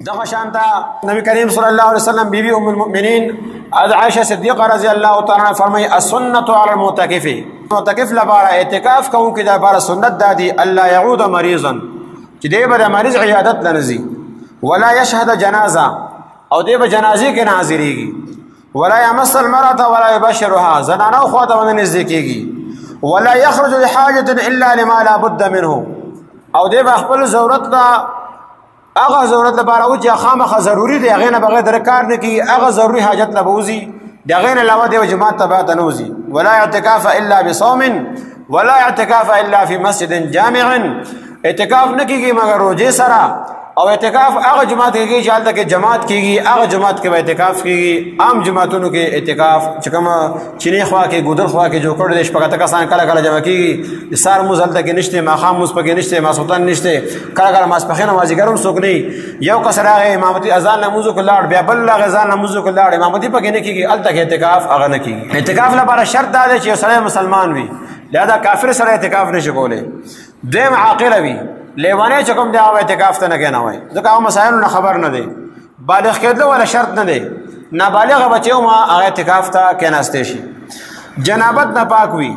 دغه شانته نبی کریم صلی الله علیه وسلم بیبي ام المؤمنین عائشه صدیقه رضی الله تعالی عنها فرمایي السنت علی المعتکف، معتکف لپاره اعتکاف کوونکي د لپاره سنت دادی الله يعود مریضا، چې دی به د مریض عیادت لنزي، ولا يشهد جنازه، او دی به جنازې کې نه حاضرېږي، ولا يمس المرأة ولا يبشرها، زنانه خوا ته ونه نږدې کېږي، ولا يخرج لحاجة إلا لما لا بد منه، او دی به خپل ضرورت له هغه ضرورت لپاره و چې خامخا ضروري دی، هغې نه بغیر در کار نه کېږي، هغه ضروري حاجت له به وځي، د هغې نه علاوه دی به جومات ته باید نه وځي. ولا اعتکاف الا بصوم ولا اعتکاف الا فی مسجد جامع، اعتکاف نه کېږي مګر روژې سره، او اعتکاف هغه جماعت کې کېږي چې هلته کې جماعت کېږي، هغه جماعت کې به اعتکاف کېږي. عام جماعتونو کې اعتکاف چې کوم چینې خوا کې، ګودر خوا کې جوړ کړی دی، 6 کسان کله کله جمع کېږي، د سهار لمونځ هلته کې نشته، ماښام لمونځ پکې نشته، ماسخوتن نشته، کله کله ماسپښین مازدیګر هم څوک نه، یو کس راغی امامتي اذان لمونځ وکړ لاړ، بیا بل راغی اذان لمونځ وکړ لاړ، امامتي پکې نه کېږي، هلته کې اعتکاف هغه نه کېږي. اعتکاف لپاره شرط دا دی چې یو سړی مسلمان وي، لهذا کافر سره اعتکاف نشي کولی. دویم عاقل وي، لیوانه چې کوم دی هغه اعتکاف ته نه کېنوي، ځکه هغه مسایلو نه خبر نه دی، بالغ کېدلو ولا شرط نه دی، نابالغ بچی هم هغه اعتکاف ته کېناستی شي. جنابت نه پاک وي،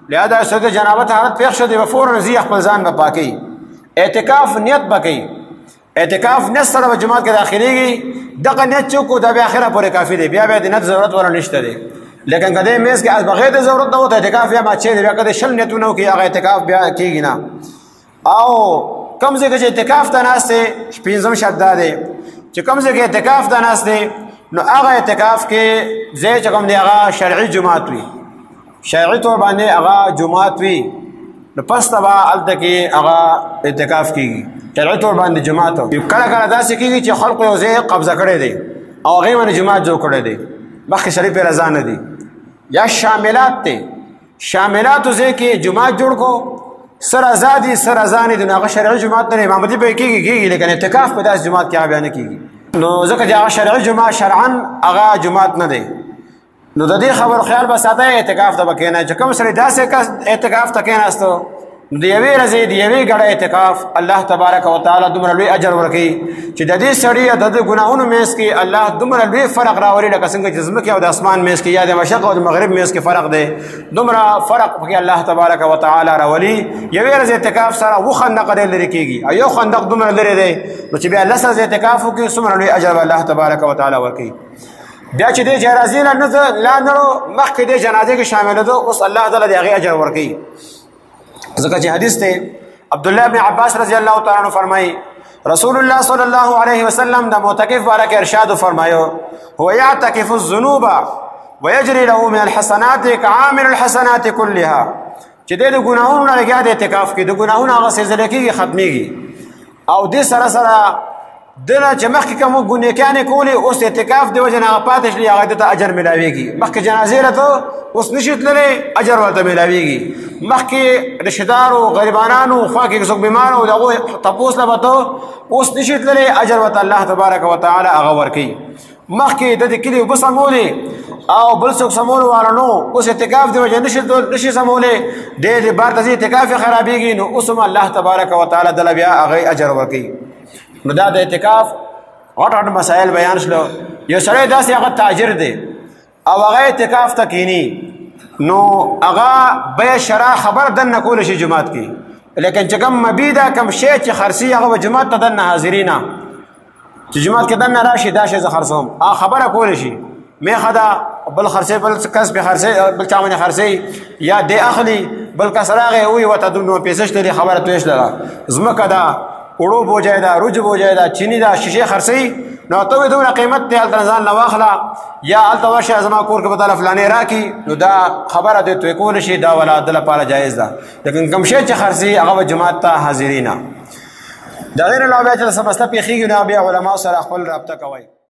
لهذا چې د جنابت حالت پېښ شو دی به فوراً ځي خپل ځان به پاکوي. اعتکاف نیت به کوي، اعتکاف نیت سره به جومات کې داخلېږي، دغه نیت چې وکړو دا بیا اخره پورې کافي دی، بیا بیا د نیت ضرورت ولا نشته دی. لیکن که دې میز کې از بغیر د ضرورت نه وته اعتکاف بیا مات شوی دی، بیا که د 20 نیتونه وکړي هغه اعتکاف بیا کېږي نه. او کوم ځای کې چې اعتکاف ته ناست دی، پنځم شرط دا دی چې کوم ځای کې اعتکاف ته ناست دی نو هغه اعتکاف کې ځای چې کوم دی هغه شرعي جومات وي، شرعي طور باندې هغه جومات وي، نو پس ته به هلته کې هغه اعتکاف کېږي، شرعي طور باندې جومات. کله کله داسې کېږي چې خلکو یو ځای قبضه کړی دی او هغې باندې جومات جوړ کړی دی، مخکې سړي پرې رضا نه دی، یا شاملات دی، شاملاتو ځای کې جومات جوړ کړو، سر ازادي سر ازانې دي، نو هغه شرعي جومات نه امامتي پرې کېږي کېږي، لیکن اعتکاف په داسې جومات کې هغه بیا نه کېږي. نو ځکه چې هغه شرعي جومات شرعاً هغه جومات نه دی، نو د دې خبرو خیال به ساته اعتکاف ته به کښېنه. چې کوم سړی داسې کس اعتکاف ته کښېناستو نو د یوې ورځې د یوې ګړۍ اعتکاف الله تبارک وتعالی دومره لوی اجر ورکوي چې د دې سړي د ده ګناهونو منځ کې الله دومره لوی فرق راولي، لکه څنګه چې ځمکې او د اسمان منځ کې یا د مشرق او د مغرب منځ کې فرق دی، دومره فرق پکې الله تبارک وتعالی راولي. یوې ورځې اعتکاف سره اووه خندقه دی لرې کېږي، او یو خندق دومره لرې دی، نو چې بیا 10 ورځې اعتکاف وکړي څومره لوی اجر به الله تبارک وتعالی ورکوي. بیا چې دې جنازې له نه لا نړو مخکې دې جنازې کې شاملېدو، اوس الله تعالی د هغې اجر ورکوي. ځکه چې حدیث ته عبد الله بن عباس رضی الله تعالی عنہ فرمایي رسول الله صلی الله علیه وسلم د معتکف باره کې ارشاد فرمایو هو يعتكف الذنوب ويجري له من الحسنات كعامل الحسنات كلها، چې د ګناهونو نه لګیا د اعتکاف کې د ګناهونو هغه سلسله کېږي ختمېږي، او دې سره سره دنه چې مخکې کوم ګناهکانې کولې اوس اعتکاف د وجې نه هغه پاتې شلې، هغه ته اجر میلاویږي. مخکې جنازې راته اوس نشي تللی اجر ورته میلاویږي. مخکې رشتهدارو غریبانانو خوا کې څوک بیمار و د هغو تپوس له به ته اوس نشي تللی، اجر ورته الله تبارک وتعالی هغه ورکوي. مخکې د دې کلي اوبه سمولې او بل څوک سمولو والا نو اوس اعتکاف د وجې نشي سمولی، دی دې بار ته ځي اعتکاف یې خرابېږي، نو اوس هم الله تبارک وتعالی دله بیا هغې اجر ورکوي. نو دا د اعتکاف غټ غټ مسایل بیان شلو. یو سړی داسې هغه تاجر دی او هغه اعتکاف ته کینی، نو هغه بیع شرا خبر دننه کولی شي جومات کې، لیکن چې کوم مبیع ده کوم شی چې خرڅي هغه به جومات ته دننه حاضري نه، چې جومات کې دننه راشي دا شی زه خرڅوم هغه خبره کولی شي، میخه ده بل خرڅي بل کس به خرڅي بل چا باندې خرڅي یا دی اخلي بل کس راغی وایي ورته دومره پیسې شته دي خبره تویې شلله، ځمکه ده اوړو بوجۍ ده روج بوجۍ ده چیني ده شیشې خرڅوي، نو ته وایې دومره قیمت دی هلته ځان نه واخله یا هلته ورشه زما کور کې به تاله فلانې راکړي، نو دا خبره دی توی کولی شي، دا ولا ده لپاره جایز ده. لیکن کوم شی چې خرڅي هغه به جومات ته حاضري نه. د غیر علاوه بیا چې څه مسله پېښېږي نو بیا علماو سره خپل رابطه کوئ.